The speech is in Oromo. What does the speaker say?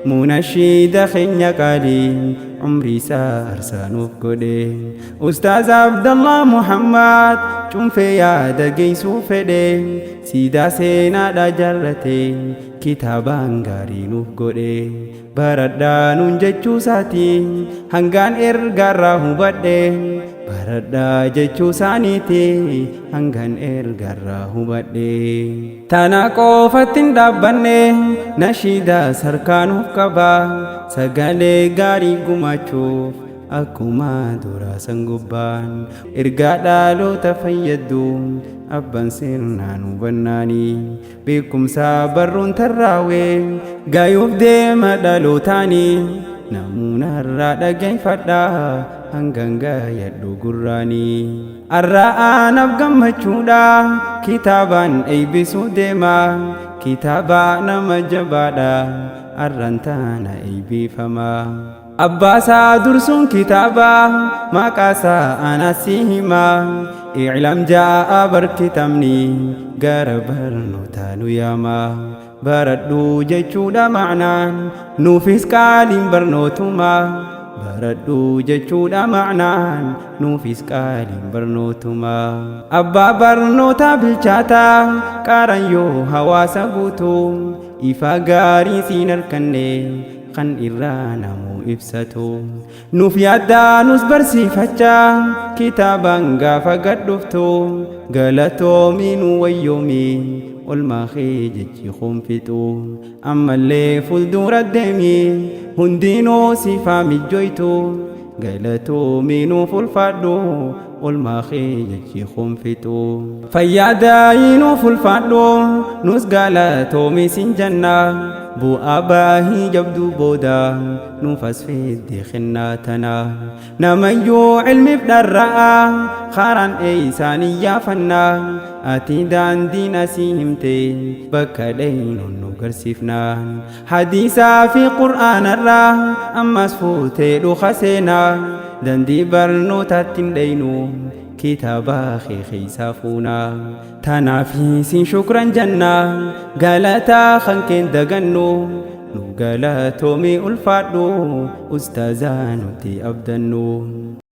Munashiida keenya qaalii umrii isaa aarsaa nuuf godhe. Ustaaz Abdallah Muhammad cuunfee yaada geessuu fedhe. Siidaa seenaadha jaarrate kitaabaan gaarii nuuf godhe. Baradhaa nuun jechuu isaati hangaan ergaarraa hubadhe. Baradhaa jechuu isaaniiti hangaan ergaarraa hubadhe. Tana qofatti hin dhaabbanne, nashiidaa sarkaa nuuf qaba. Sagalee gaarii gumaachuuf akkuma duraa san gubbaan ergaa dhaloota fayyaddu abbaan sirnaan hubannaanii beekumsa barruun tarraawee gayuuf deema dhalootaanii namuunarraa dhageeffadha hangan gayadhu gurraanii. Arraa anaaf gammachuudha kitaabaan eebbisuu deema, kitaaba nama jabaadha arraan taana eebbifama. Abbaasaa dursuun kitaaba maqaasaa anasi hima, i'lam ja'a bar kitaabni gara barnootaa nu yaama. Baradhuu jechuudha ma'naan, nuufis qaaliin barnootuma. Baradhuu jechuudha ma'naan, nuufis qaaliin barnootuma. Abbaa barnootaa bilchaataa qaarayyoo hawaasa guutuu, ifa gaarii siin harkanne kan irraa namuu ibsatu. Nuuf yaaddaa nus barsiifachaa kitaabaan gaafa gad dhuftu, galatoomii nu wayyoomii olmaa kee jechi kun fixu. Ammallee fuuldura deemii hundinuu siifaa mijjoytu, galatoomii nuuf ulfaadhu olmaa kee jechi kun fixu. Fayyaadaayii nuuf ulfaadhu nus galatoomii sin jenna, bu'aa baahii jabduu booda nuuf as fidde kennaa tana. Namayyuu ilmiif dharra'a karaan eeysaan iyyaafannaa, ati daandiin asii himte bakka dhaynuun nu garsiifnaan. Hadiisaa fi qur'aanarraa ammas fuutee dhuka seenaa, dandii barnootaatti hin dhaynu kitaaba kee keeysaa fuunaa. Tanaaf isin shukran jannaa galataa kan keen dagannu, nu galatoomii ulfaadhu ustaazaa nuti abdannu.